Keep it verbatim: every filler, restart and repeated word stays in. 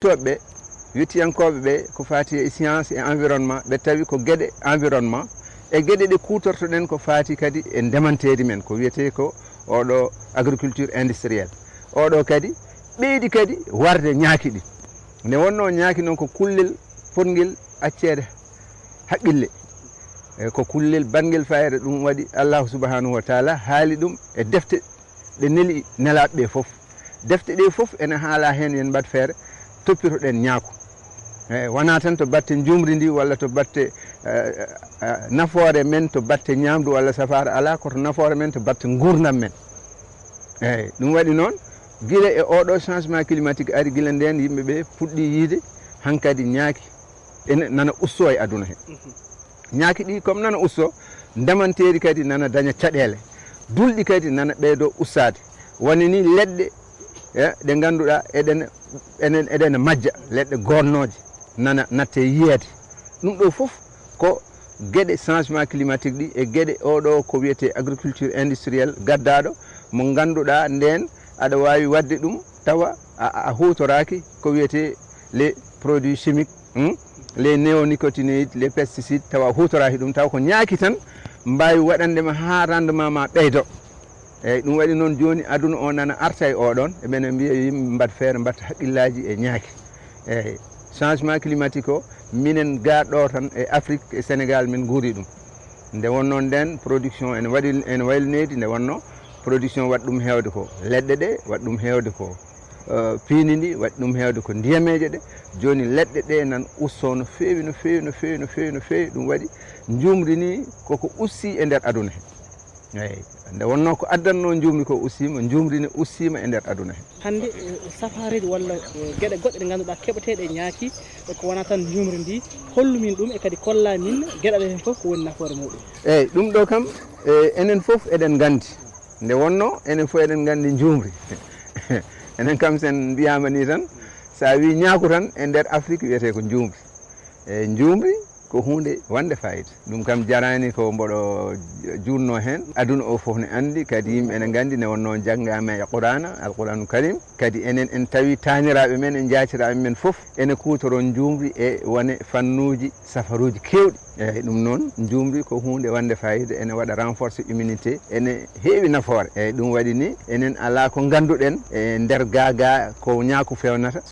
Tooɓe ɓe, wettiyankooɓe ɓe ko faati e science e environnement, ɓe tawi ko geɗe environnement e geɗe ɗe kuutortoɗen ko faati kadi e ndemanteeri men, ko wiyetee ko oɗo agriculture industrielle. Oɗo kadi ɓeydi kadi warde ñaaki ɗi. Nde wonnoo ñaaki noon ko kullel potngel acceede haqqille. E ko kullel baɗngel fayida, ɗum waɗi Allahu subhanahu wa taala haali ɗum e defte ɗe neli nelaaɓe ɓe fof. Defte ɗe fof ene haala heen, yen mbaɗ feere toppitoɗen ñaako. E wonaa tan to batte njuumri ndi walla to batte, eh, eh, nafoore men to batte ñaamdu walla safaara, alaa, ko to nafoore men to batte nguurndam men. Eeyi, ɗum waɗi noon, gila e oɗo changement climatique ari, gila ndeen yimɓe ɓe puɗɗi yiide hankadi ñaaki ene nana usto e aduna he. Ñaaki ɗi comme nana usto, ndemanteeri kadi nana daña caɗeele, dulɗi kadi nana ɓeydo ustaade. Woni ni leɗɗe, e, ɗe ngannduɗaa eɗen, enen eɗen majja, leɗɗe goodnooje nana natte yiyeede. Ɗum ɗo fof ko geɗe changement climatique ɗi e geɗe oɗo ko wiyetee agriculture industrielle gaddaaɗo mo ngannduɗaa ndeen aɗa waawi waɗde ɗum tawa a, a huutoraaki ko wiyetee les produits chimiques, hmm? Les néonicotinoïdes, les pesticides, tawa a huutoraaki ɗum, tawa ko ñaaki tan mbaawi waɗande ma haa rendement ma ɓeydo. Eeyi, ɗum waɗi noon jooni aduna o nana arta e oɗon, eɓene mbiya yimɓe mbaɗ feere, mbaɗta haqqillaaji e ñaaki. Eeyi, changement climatique o, minen gaa ɗo tan e Afrique e Sénégal min nguuri ɗum. Nde wonnoo ndeen production ene waɗi, ene wayli neydi, nde wonnoo production waɗi ɗum heewde ko leɗɗe ɗe, waɗi ɗum heewde ko, eh, piindi ndi, waɗi ɗum heewde ko ndiyameeje ɗe. Jooni leɗɗe ɗe nan usto no feewi, no feewi, no feewi, no feewi, no feewi. Ɗum waɗi njuumri ni koko usti e nder aduna he. Eeyi, nde wonnoo ko addannoo njuumri ko ustiima, njuumri ne ustiima e nder aduna he. Hannde, eh, safaareeji walla, eh, geɗe goɗɗe ɗe ngannduɗaa keɓeteeɗe e ñaaki, e ko wonaa tan njuumri ndi, hollu min ɗum e kadi kolla min geɗe ɗe heen fof ko woni nafoore muɗum. Eeyi, ɗum ɗo kam, eh, enen fof eɗen nganndi. Nde wonnoo enen fof eɗen nganndi njuumri. Enen kam sen mbiyaama ni tan, so a wii ñaaku tan e nder Afrique wiyetee ko njuumri. Eeyi, njuumri ko huunde wande fayida. Ɗum kam jaraani ko mboɗo juutnoo heen. Aduna o fof ne anndi, kadi yimɓe ene nganndi, nde wonnoo janngaama e Quraana, Alquraanu Karim. Kadi enen en tawi taaniraaɓe men e njaatiraaɓe men fof ene kuutoroo njuumri e wone fannuuji safaruuji keewɗi. Eeyi, ɗum noon, njuumri ko huunde wande fayida, ene waɗa renforcer immunité, ene heewi nafoore. Eeyi, ɗum waɗi ni, enen alaa ko ngannduɗen e nder gaa gaa ko ñaaku feewnata.